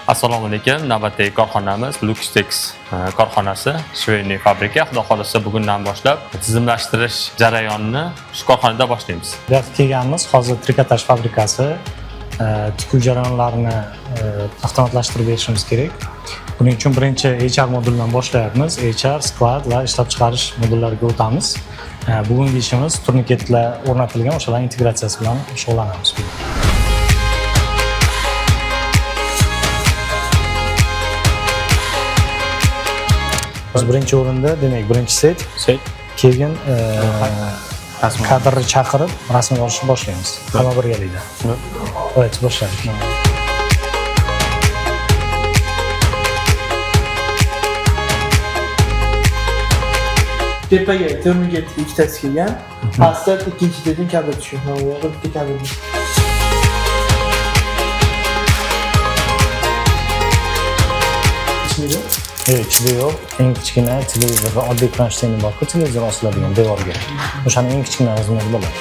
Assalomu alaykum. Navbatdagi korxonamiz Luxtex korxonasi, швейный fabrika. Xudo xohlasa, bugundan boshlab tizimlashtirish jarayonini shu korxonada boshlaymiz. Bu yoqqa kelganmiz. Hozir trikotaj fabrikasi tikuv jarayonlarini avtomatlashtirib berishimiz kerak. Buning uchun birinchi HR modulidan boshlayapmiz. HR, склад va ishlab chiqarish modullariga o'tamiz. Bugungi ishimiz turniketlar o'rnatilgan, o'shalarning integratsiyasi bilan shug'ullanamiz bugun. Biz birinchi o'rinda, demak, birinchi сеть, Сеть. Keyin Rasm. Kadrni chaqirib, rasmga olishni boshlaymiz. Hamma birgalikda. Давайте boshladik. Tepaga turniket ikkitasi kelgan. Pastda ikkinchi dedim kabel tushgan. Mana bu yoqda bitta kabel. Ichmidi? Yo'q, ichida yo'q. Eng kichkina televizor, oddiy кронштейн bor-ku, televizor osiladigan devorga. O'shani eng kichkina размер i bo'ladi.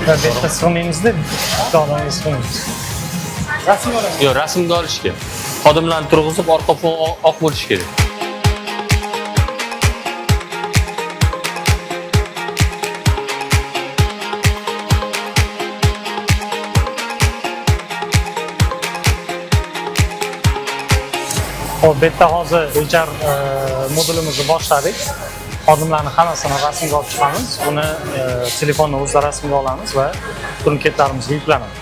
Va bu yerda sig'maymizda, bitta odamga sig'maymiz. Rasm olamiz. Yo'q, rasmga olishga. Xodimlarni turg'izib, orqa fon oq bo'lishi kerak. Xo'p, bu yerda hozir HR modulimizni boshladik. Xodimlarni hammasini rasmga olib chiqamiz. Buni telefonni o'zida rasmga olamiz va turniketlarimizga yuklanadi.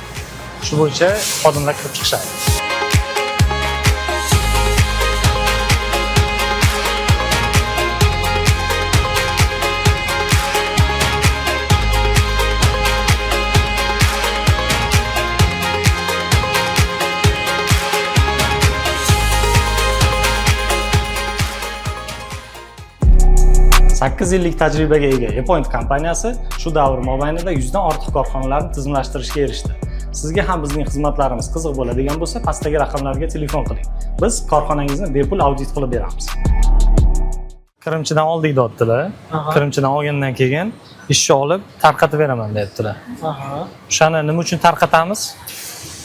Shu bo'yicha xodimlar kirib chiqishadi. 8 yillik tajribaga ega Epoint kompaniyasi shu davr mobaynida 100 dan ortiq korxonalarni tizimlashtirishga erishdi. Sizga ham bizning xizmatlarimiz qiziq bo'ladigan bo'lsa, pastdagi raqamlarga telefon qiling. Biz korxonangizni bepul audit qilib beramiz. Kirimchidan oldik deyaptilar. Kirimchidan olgandan keyin ishni olib tarqatib beraman deyaptilar. O'shani nima uchun tarqatamiz?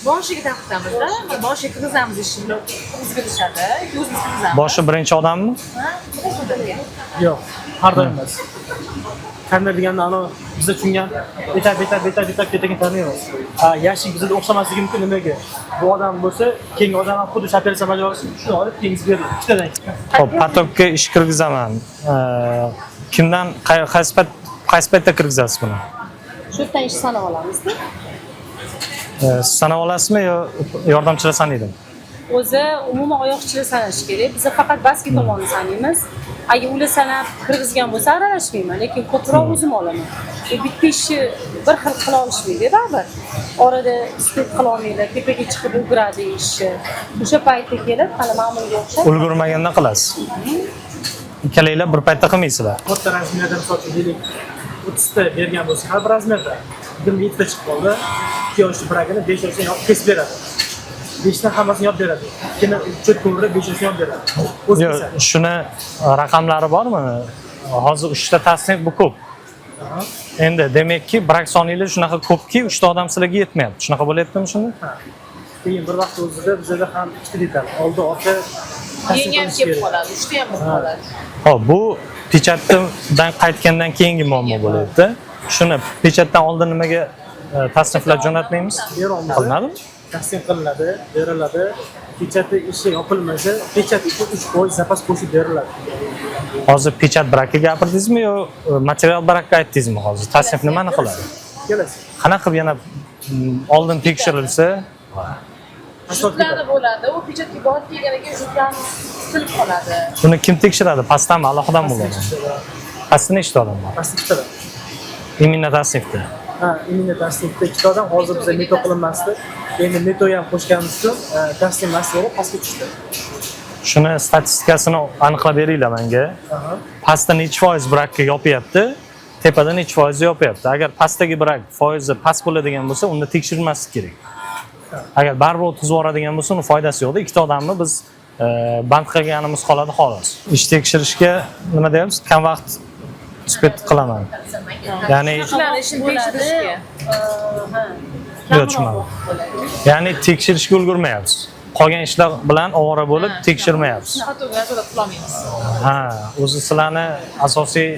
Boshiga tarqatamizda, boshiga kirgizamiz ishni. O'zimizga tushadi, o'zimiz kirgizamiz. Boshi birinchi odammi? Ha, Yo'q, har doim emas. Tender deganda anavi bizda tushungan этап, этап, этап, этап ketadigan tender emas. Ha, yashik bizda o'xshamasligi mumkin nimaga? Bu odam bo'lsa, keyingi odam ham xuddi shu operatsiya bajarsa, shuni olib keyingisi beriladi. Ikkitadan. Xo'p, поток ka ish kirgizaman. Kimdan qaysi paytda kirgizasiz buni? Shu yerdan ish sanab olamizda. Siz sanab olasizmi yo yordamchilar sanaydimi? O'zi umuman oyoqchilar sanash kerak. Biz faqat pastki tomonni sanaymiz. Agar ular sanab kirgizgan bo'lsa aralashmayman, lekin ko'proq o'zim olaman. Bitta ishni bir xil qila olishmaydi baribir. Orada успеть qila olmaydi, tepaga chiqib ulguradi ishni. O'sha paytda kelib, mana bunga o'xshab Ulgurmaganda qilasiz. Ikkalanglar bir paytda qilmaysizlar. Katta размер da, misol uchun, deylik, 30 ta bergan bo'lsa, har bir размер da 27 ta chiqib qoldi. 2 yoshli брагini 5 yoshdan yopib kesib beradi. 5 dan hammasini yopib beradi. Ikkini cho'tka urib 5 yoshdan yopib beradi. O'zi Yo'q, kesadi. Shuni raqamlari bormi? Hozir 3 ta tasnif, bu ko'p. Endi demakki, брак soninglar shunaqa ko'pki, 3 ta odam sizlarga yetmayapti. Shunaqa bo'lyaptimi shunda? Ha. Keyin bir vaqt o'zida bizada ham ikkita detal, oldi orqa tasnif Yengam qilish kelib kerak. Qoladi, uchta ham bo'lib qoladi. Xo'p, bu печать dan qaytgandan keyingi muammo bo'lyapti. Shuni печать dan oldin nimaga tasniflar jo'natmaymiz? Berolmaydi. Qilinadimi? Tasnif qilinadi, beriladi. Печать i ishi yopilmasa, печать uchun 3% запас qo'shib beriladi. Hozir печать брак ka gapirdingizmi yo material брак ka aytdingizmi hozir? Tasnif nimani qiladi? Kelasi. Qanaqa qilib yana oldin tekshirilsa, Жгут lari bo'ladi, u печать ga borib kelganidan keyin жгут larni silib qoladi. Buni kim tekshiradi? Pastdanmi, alohidami bo'ladi? Pastda nechta odam bor? Pastda ikkitadan. Именно tasnifda. Ha, именно tasnifda ikkita odam. Hozir bizda meto qilinmasdi. Endi meto ham qo'shganimiz uchun tasnif masalari pastga tushdi. Shuni statistikasini aniqlab beringlar menga. Pastda nechi foiz брак ka yopyapti, tepada nechi foiz yopyapti. Agar pastdagi брак foizi past bo'ladigan bo'lsa, unda tekshirmaslik kerak. Agar baribir o'tkazib yuboradigan bo'lsa, uni foydasi yo'qda. Ikkita odamni biz band qilganimiz qoladi, xolos. Ish tekshirishga nima deyapmiz? Kam vaqt Успеть qilaman. Ya'ni Shularni ishini tekshirishga. Ha. Yo'q, tushunmadim. Ya'ni tekshirishga ulgurmayapsiz. Qolgan ishlar bilan ovora bo'lib tekshirmayapsiz. Xatoga nazorat qilolmaymiz. Ha, o'zi sizlarni asosiy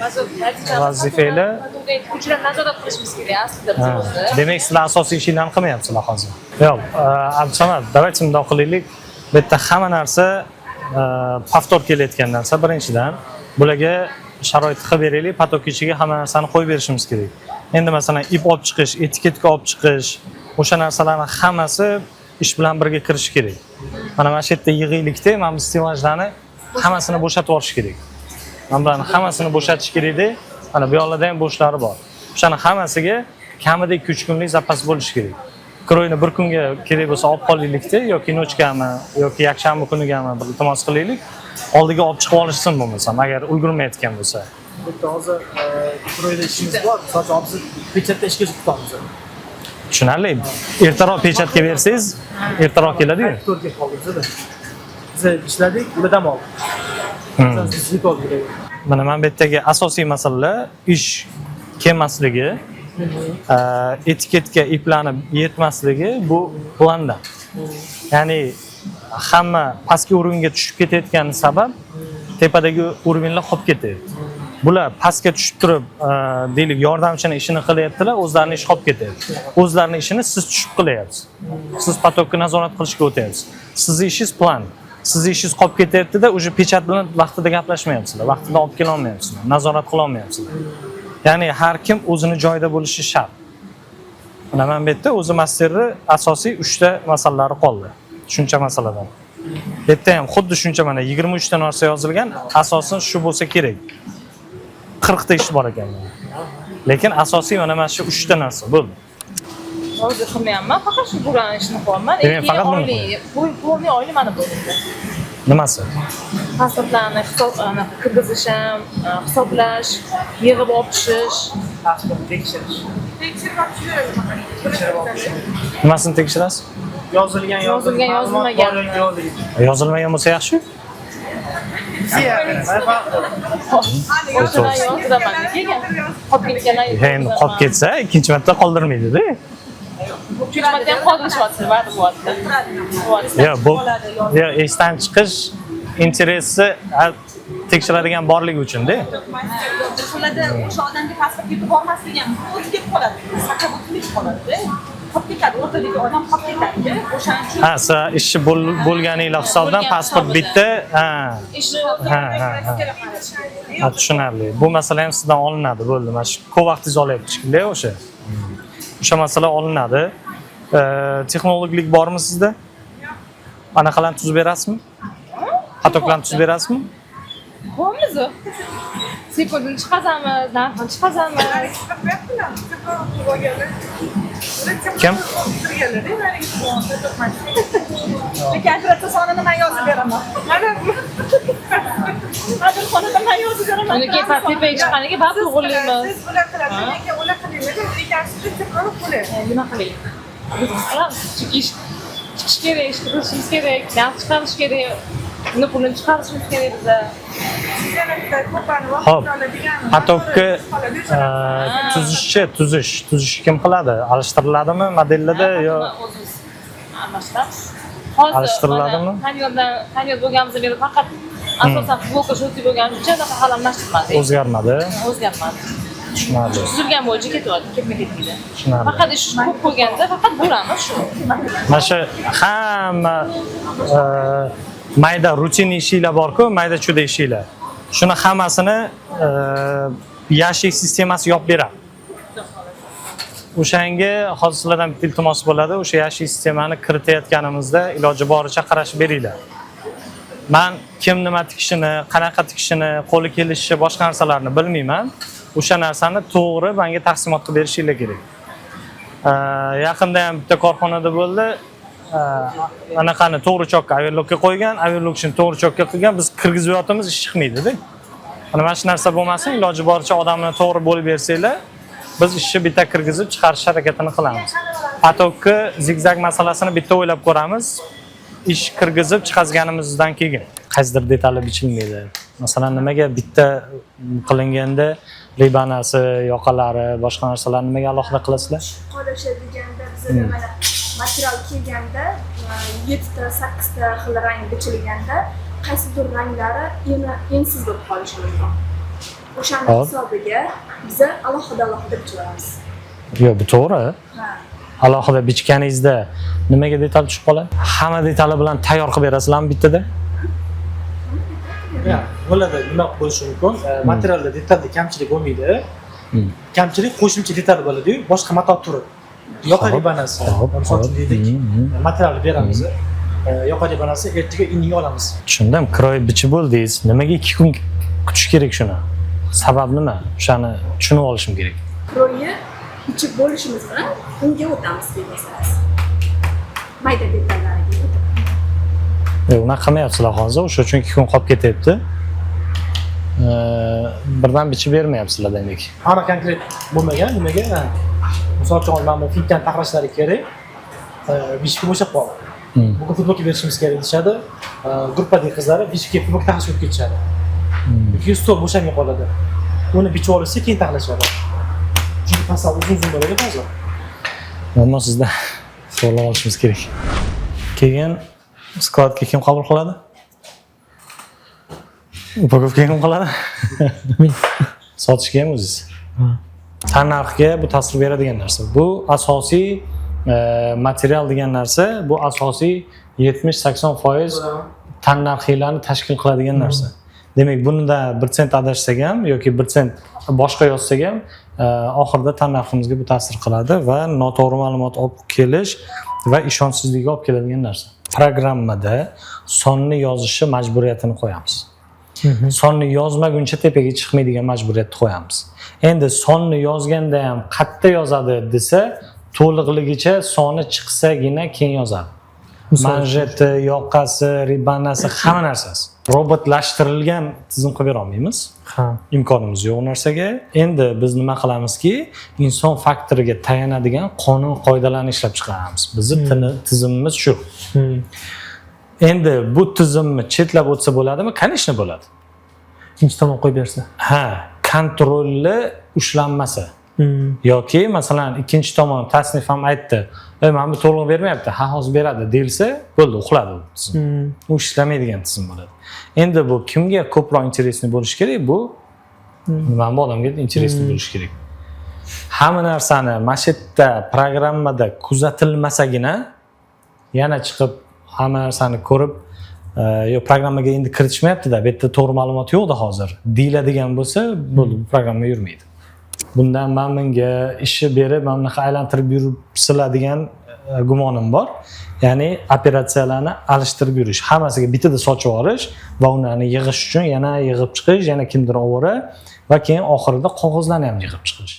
vazifanglar Tikuvchilar nazorat qilishimiz kerak aslida biz Ha, o'zi. demak, sizlar asosiy ishinglarni qilmayapsizlar hozir. Yo'q, Abdusamad, давайте bundoq qilaylik. Bu yerda hamma narsa повтор kelayotgan narsa birinchidan. Bularga sharoit qilib beraylik, поток ichiga hamma narsani qo'yib berishimiz kerak. Endi masalan, ip olib chiqish, etiketka olib chiqish, o'sha narsalarni hammasi ish bilan birga kirishi kerak. Mana shu yerda yig'iylikda, mana bu stellajlarni hammasini bo'shatib yuborish kerak. Mana bularni hammasini bo'shatish kerakda. Mana bu yoqlarda ham bo'shlari bor. O'shani hammasiga kamida 2-3 kunlik zapas bo'lishi kerak. Крой ni bir kunga kerak bo'lsa olib qolaylikda yoki ночь gami yoki yakshanba kunigami bir iltimos qilaylik. Oldiga olib chiqib olishsin bo'lmasam, agar ulgurmayotgan bo'lsa. Bu yerda hozir крой da ishimiz bor. Misol uchun, hozir печать da ishga chiqib. Tushunarli. Ertaroq печать ga bersangiz, ertaroq keladi-yu. 4 ga qoldi bizada. Biz ishladik, ular dam oldi. Biz yetib oldik. Mana bu yerdagi asosiy masalalar ish kelmasligi, etiketka iplanib yetmasligi bu planda. Ya'ni hamma pastki уровень ga tushib ketayotgani sabab tepadagi уровень lar qolib ketyapti. Bular pastga tushib turib, deylik, yordamchini ishini qilyaptilar, o'zlarini ishi qolib ketyapti. O'zlarini ishini siz tushib qilyapsiz. Siz поток ni nazorat qilishga o'tyapsiz. Sizni ishingiz plan. Sizni ishingiz qolib ketyapti-da, уже печать bilan vaqtida gaplashmayapsizlar, vaqtida olib kela olmayapsizlar, nazorat qila olmayapsizlar. Ya'ni har kim o'zini joyida bo'lishi shart. Mana bu yerda o'zi masterni asosiy 3 ta masalalari qoldi. Shuncha masaladan. Bu yerda ham xuddi shuncha, mana 23 ta narsa yozilgan, asosan shu bo'lsa kerak. 40 ta ish bor ekan. Lekin asosiy mana shu 3 ta narsa bo'ldi. Hozir qilmayapman, faqat shu bularni ishini qilyapman. Demak, Keyin faqat buni oylik, bu полный oylik mana bu endi. Nimasi? Pasportlarni hisob anaqa kirgizish ham, hisoblash, yig'ib olib tushish. Pasport tekshirish. Tekshirib olib tushaveradi. Nimasini tekshirasiz? Yozilgan, Yozilgan, ma'lumot yozilmagan. bor yoki yo'qligi. Yozilmagan bo'lsa yaxshi. Nima farqi? Yozdiran yozdiraman keyin qolib ketganlar. Endi qolib ketsa, ikkinchi marta qoldirmaydi-da. Uchinchi marta ham qoldirishyapti, va'da bo'lyapti. Bo'lyapti. Yo, bu yo, esdan chiqish interesi ha, tekshiradigan borligi uchun-da. Bir xillarda o'sha odamga pasport yetib bormasligi ham mumkin, o'zi ketib qoladi. Saqlab o'tmay qoladi. Qolib ketadi, o'rtadagi odam qolib ketadi. O'shaning uchun Ha, siz ishchi bo'lganinglar hisobidan Bo'lgan pasport hisobida. bitta, ha. Ishni Ha. Ha, tushunarli. Bu masala ham sizdan olinadi, bo'ldi. Mana shu ko'p vaqtingiz olyapti shekilli o'sha. O'sha masala olinadi. Texnologlik bormi sizda? Anaqalarni tuzib berasizmi? Поток larni tuzib berasizmi? Qo'yamiz. Sekundini chiqazamiz, narxini chiqazamiz. Kim? Lekin operatsiya sonini man yozib beraman. Mana Adirxonada man yozib beraman. Uni keyin tepaga chiqqaniga baribir to'g'irlaymiz. Siz bular qilasiz, lekin ular qilmaydi. Lekin sizni texnolog bo'ladi. Nima qilaylik? Biz qilamiz. Chunki ish chiqish kerak, ish qilishimiz kerak, narx chiqarish kerak, uni pulini chiqarishimiz kerak biza. Siz yana bitta ko'pani Xo'p. vaqt oladigan. Поток ni tuzishchi, tuzish kim qiladi? Almashtiriladimi modellarda yo O'zimiz almashtiramiz. Hozir Almashtiriladimi? mana Tanyordan tanyor bo'lganimizdan beri faqat asosan futbolka, shorti bo'lgani uchun anaqa hali almashtirmadik. O'zgarmadi? O'zgarmadi. Tushunarli. Tuzilgan bo'yicha ketyapti, ketma-ketlikda. Tushunarli. Faqat ish ko'p bo'lganda faqat bo'lamiz shu. Mana shu hamma mayda rutin ishinglar borku, mayda chuyda ishinglar. Shuni hammasini yashik sistemasi yopib beradi. O'shanga hozir sizlardan bitta iltimos bo'ladi, o'sha yashik sistemani kiritayotganimizda iloji boricha qarashib beringlar. Man kim nima tikishini, qanaqa tikishini, qo'li kelishi, boshqa narsalarni bilmayman. O'sha narsani to'g'ri menga taqsimot qilib berishinglar kerak. Yaqinda ham bitta korxonada bo'ldi. Anaqani to'g'ri чётко оверлок ka qo'ygan, оверлок chini to'g'ri чётко qilgan, biz kirgizib yotimiz, ish chiqmaydi-da. Mana shu narsa bo'lmasin, iloji boricha odamni to'g'ri bo'lib bersanglar, biz ishni bitta kirgizib chiqarish harakatini qilamiz. Поток ni zigzag masalasini bitta o'ylab ko'ramiz. Ish kirgizib chiqazganimizdan keyin qaysidir detali bichilmaydi. Masalan, nimaga bitta qilinganda ribanasi, yoqalari, boshqa narsalarni nimaga alohida qilasizlar? Qolishi deganda, bizada mana material kelganda yettita, sakkizta xil rang bichilganda, qaysidir ranglari ensiz bo'lib qolishi mumkin. O'shani hisobiga biza alohida alohida bichib. Yo'q, bu to'g'ri. Ha. Alohida bichganingizda nimaga detal tushib qoladi? Hamma detali bilan tayyor qilib berasizlarmi bittada? Ya, bo'ladi. Nima bo'lishi mumkin? Materialda, detalda kamchilik bo'lmaydi. Kamchilik qo'shimcha detal bo'ladi-yu, boshqa mato turi. Yoqa ribanasi. Misol uchun deylik, materialni beramiz. Yoqa ribanasi ertaga, indinga olamiz. Tushundim. Крой bichib bo'ldingiz. Nimaga 2 kun kutish kerak shuni? Sabab nima? O'shani tushunib olishim kerak. Крой ni bichib bo'lishimiz bilan unga o'tamiz keyin masalasi. Mayda detallariga o'tib. Yo'q, unaqa qilmayapsizlar hozir. O'sha uchun 2 kun qolib ketyapti. Birdan bichib bermayapsizlar demak. Aniq, konkret bo'lmagan. Nimaga? Ha. Misol uchun, mana bu finkan taxlashlari kerak. Вышивка bo'shab qoldi. Bugun futbolka berishimiz kerak deyishadi. Gruppadagi qizlari вышивка, futbolka taxlashga o'tib ketishadi. Yoki stol bo'shamay qoladi. Uni bichib olishsa, keyin taxlashadi. Chunki fasal uzun uzun bo'ladi hozir. Muammo sizda. To'g'irlab olishimiz kerak. Keyin склад ga kim qabul qiladi? Упаковка kim qiladi? Men. Sotishga ham o'zingiz. Tannarxga bu ta'sir beradigan narsa. Bu asosiy material degan narsa, bu asosiy 70-80% tannarxinglarni tashkil qiladigan narsa. Demak, bunda 1 sent adashsak ham yoki 1 sent boshqa yozsak ham, oxirida tannarximizga bu ta'sir qiladi va noto'g'ri ma'lumot olib kelish va ishonchsizlikka olib keladigan narsa. Programmada sonni yozishi majburiyatini qo'yamiz. Sonni yozmaguncha tepaga chiqmaydigan majburiyatni qo'yamiz. Endi sonni yozganda ham qayerda yozadi desa, to'liqligicha soni chiqsagina keyin yozadi. Manjeti, yoqasi, ribanasi, hamma narsasi. Robotlashtirilgan tizim qilib bera olmaymiz. Imkonimiz yo'q u narsaga. Endi biz nima qilamizki, inson faktoriga tayanadigan qonun qoidalarni ishlab chiqaramiz. Bizni tizimimiz shu. Endi bu tizimni chetlab o'tsa bo'ladimi? Конечно, bo'ladi. Ikkinchi tomon qo'yib bersa. Ha, kontrolli ushlanmasa yoki masalan, ikkinchi tomon tasnif ham aytdi, "Ey, mana bu to'liq bermayapti, ha, hozir beradi" deyilsa, bo'ldi, uxladi u tizim. U ishlamaydigan tizim bo'ladi. Endi bu kimga ko'proq интересный bo'lishi kerak? Bu mana bu odamga интересный bo'lishi kerak. Hamma narsani mana shu yerda programmada kuzatilmasagina, yana chiqib hamma narsani ko'rib, "Yo'q, programmaga endi kiritishmayaptida, bu yerda to'g'ri ma'lumot yo'qda hozir" deyiladigan bo'lsa, bo'ldi, bu programma yurmaydi. Bundan man bunga ishni berib, mana bunaqa aylantirib yuribsizlar degan gumonim bor. Ya'ni operatsiyalarni alishtirib yurish, hammasiga bittada sochib yuborish va ularni yig'ish uchun yana yig'ib chiqish, yana kimdir ovora va keyin oxirida qog'ozlarni ham yig'ib chiqish.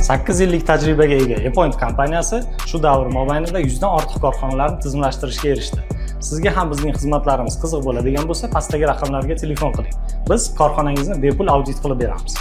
8 yillik tajribaga ega Epoint kompaniyasi shu davr mobaynida 100 dan ortiq korxonalarni tizimlashtirishga erishdi. Sizga ham bizning xizmatlarimiz qiziq bo'ladigan bo'lsa, pastdagi raqamlarga telefon qiling. Biz korxonangizni bepul audit qilib beramiz.